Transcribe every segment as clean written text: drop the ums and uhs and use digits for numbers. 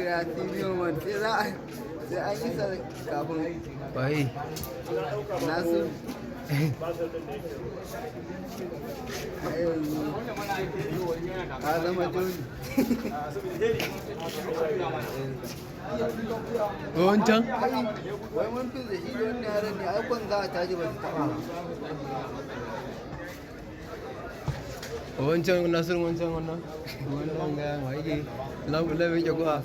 Kira senior man sai za a sai an yi sa kafin. Waye? Nasu. Ai yanzu ka zama Joni. Wancan? Wai mun fi da shi da wannan yaran ne, ai kwan za a tashi ba su taɓa ba. Wancan Nasiru, wancan wannan. Wannan ga ma yake. Lamu yake kuwa.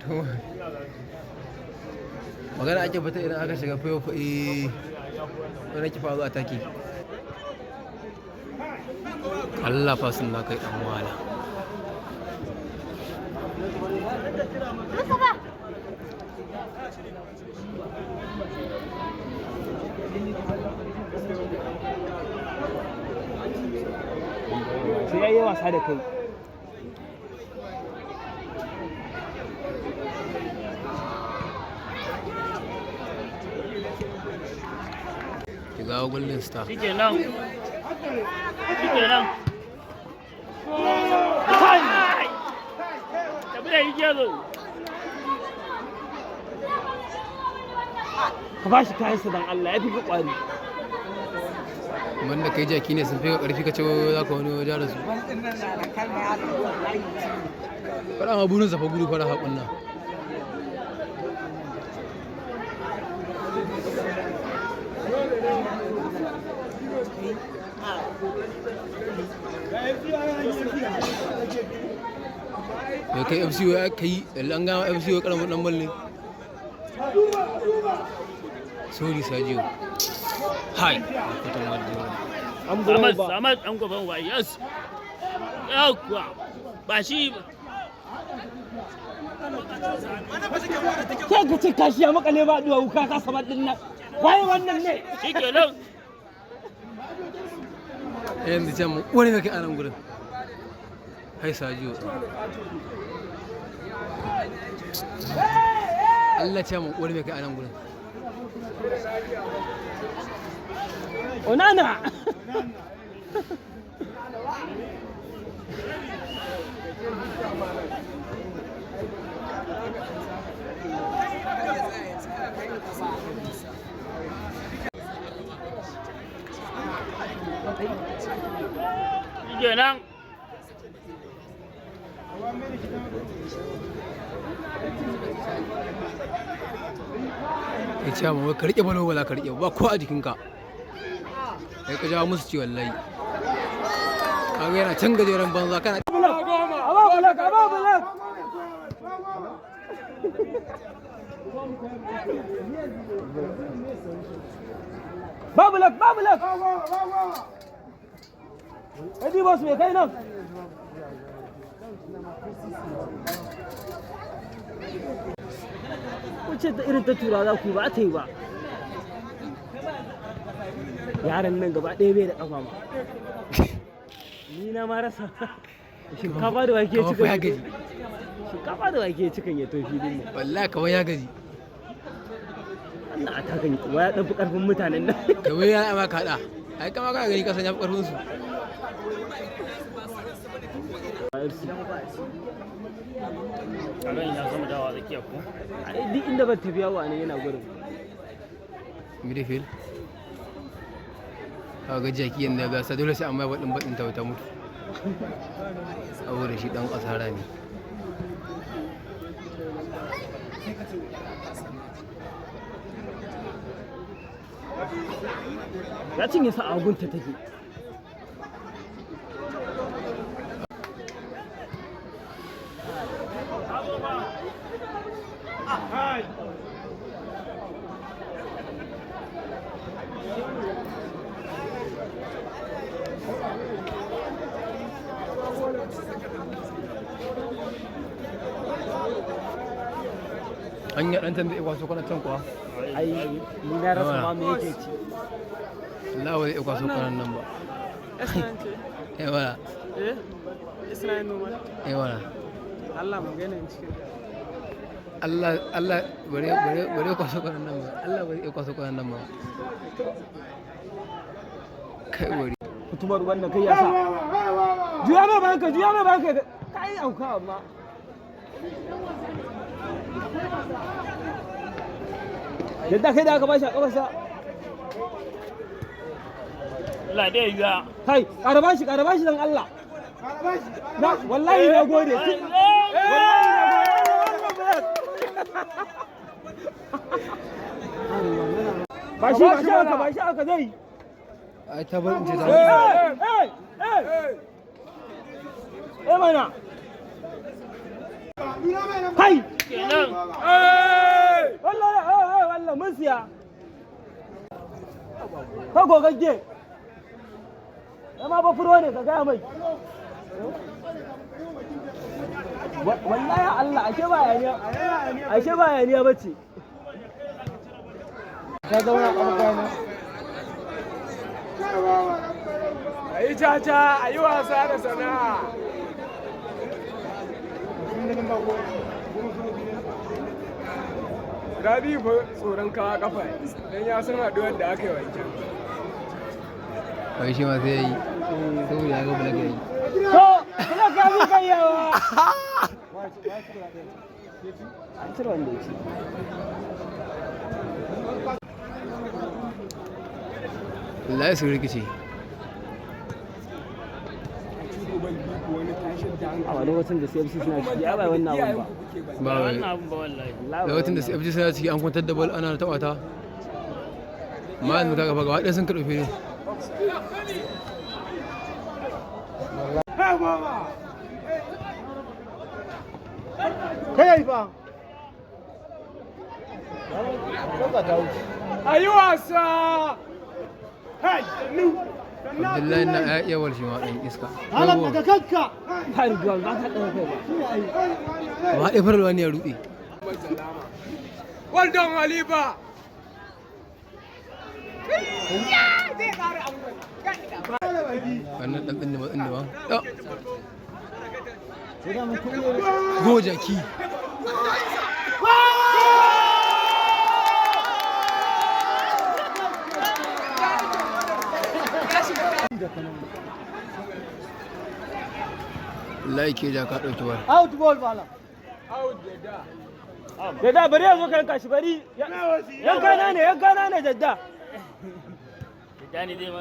To. Magana ake fita idan aka shiga fayo fa eh. Wani kifa zuwa take. Allah fa sun na kai dan wala. Sai ya yi wasa da kai. Jigawa Golden Star. Shikenan. Shikenan. Kai! Tafi da yake zo. Ka ba shi kayansa dan Allah, ya fi ka kwari. Wanda kai jaki ne, sun fi ka karfi, ka ce wai za ka wani waje da su. Faɗa ma burin sa fa gudu fara haƙun nan. Ya kai FC wai aka yi, an gama FC wai karamin dan bal ne. Sorry Sergio. Hi. Kutan wadda. An gura Ahmad, ba. Ahmad an gaban wa, yes. Yawwa. Ba shi. Sai ka ce kashi ya makale ba duwa ka kasa ba din nan. Waye wannan ne? Shikenan. Yanzu can mu wani kake a nan gurin. Hai Sergio. Allah ce mu wani kai a nan gurin. Onana. Shikenan. Ya ce mu ka rike balo, ba za ka rike ba ko a jikinka. Kai ka jawo musu ci wallahi. Kaga yana can gajeren banza kana Aba bulak, aba bulak. Babu lak, babu lak. Eddie boss me kai nan. Wace ta irin ta tura za ku yi ba ta yi ba. Yaran nan gaba ɗaya bai da ƙafa ma. Ni na ma rasa. Shinkafa da wake kamar fa ya cikin. gaji. Shinkafa da wake cikin ya tofi din nan. Wallahi kamar ya gaji. Wannan atakan kuma ya ɗan fi ƙarfin mutanen nan. Kamar ya ma ka hada. Ai kama kana gani kasan ya fi karfin su. Kaga ya gama dawa tsakiya ko? Ai duk inda ban tafiya wa ne yana gurin. Midfield. Kaga jaki yanda ya gasa dole sai an mai baɗin baɗin ta ta mutu. Saboda shi ɗan asara ne. Ya cinye sa a gunta take. An yi ɗan tambaye kwaso kwanan can kuwa. Ai ni na rasa ma me yake ci. Allah ba zai kwaso kwanan nan ba. S9 ce. Eh wala, Eh? S9 normal. eh wala. Allah mu gane cikin. Allah Allah bare bare bare kwaso kwanan nan ba. Allah bare kwaso kwanan nan ba. Kai wari. Kutumar wannan kai ya sa. Juya mai bayan ka, juya mai bayan ka. Kai auka amma. Yadda kai da aka bashi a kafarsa. Allah dai ya. Kai, ƙara bashi, ƙara bashi dan Allah. Na wallahi na gode. Wallahi na gode. Ba shi, ba shi aka, ba shi aka zai. Ai ta bar in ce ta. Eh, eh, eh. Eh mana. Kai! Kenan. Wallahi, eh, eh, wallahi mun siya. Ka gogagge. Dama ba furo ne ka gaya mai. Wallahi Allah, ashe ba yaniya. Ashe ba yaniya bace. Ta zauna ƙarfa. A yi caca, a yi wasa da sana'a. Rabi fa tsoron kawa kafa don ya san haɗuwar da aka yi wancan. Wai shi ma sai yayi. Saboda ya ga balaga yayi. To, kula ka bi kai yawa. An cire wanda ya ci. Wallahi sun rikice. A lokacin da CFC suna ciki, ya bai wannan abun ba. Ba wai. Wannan abun ba wallahi. Lokacin da CFG suna ciki an kwantar da bal ana taɓa ta. Amma yanzu kaga fa gaba ɗaya sun karɓi filin. Kai fa. Ta wuce. A yi wasa! Abdullahi na ya iya wal shi ma ɗan iska. Halan daga kanka. Har zuwa ba ka ɗaga kai ba. Gaba ɗaya faralwa ne ya ruɗe. Well done, Halifa! Wannan ɗan ɗin da matsin da ba. Go jaki. Wallahi ke ja ka ɗauki wal. Out ball malam. Jadda bari ya zo ka yanka shi bari. Yanka na ne, yanka na ne jadda. Dani zai ma.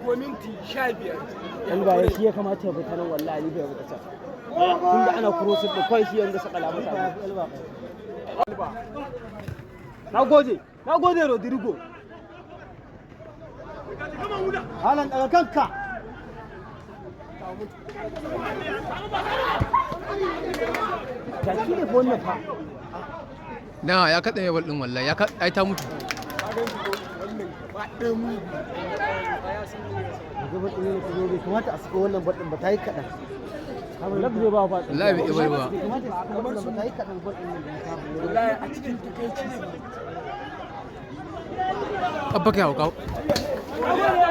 Ko minti 15. Yan baya shi ya kamata ya fita nan wallahi ni bai fita can. Tunda ana crossing da kwai shi yanzu sakala masa. Na gode, na gode Rodrigo. Halan daga kanka. Jaki ne fa wannan fa. Na ya katse mai bal ɗin wallahi ya ai ta mutu. Gaban ɗin ne kuma bai kamata a saka wannan bal ɗin ba ta yi kaɗan. Lab zai ba fa. Wallahi bai iya bal ba. Bai kamata a saka wannan ba ta yi kaɗan bal ɗin nan da ya samu. Wallahi a cikin takaici. Abba kai hauka. Na gode ya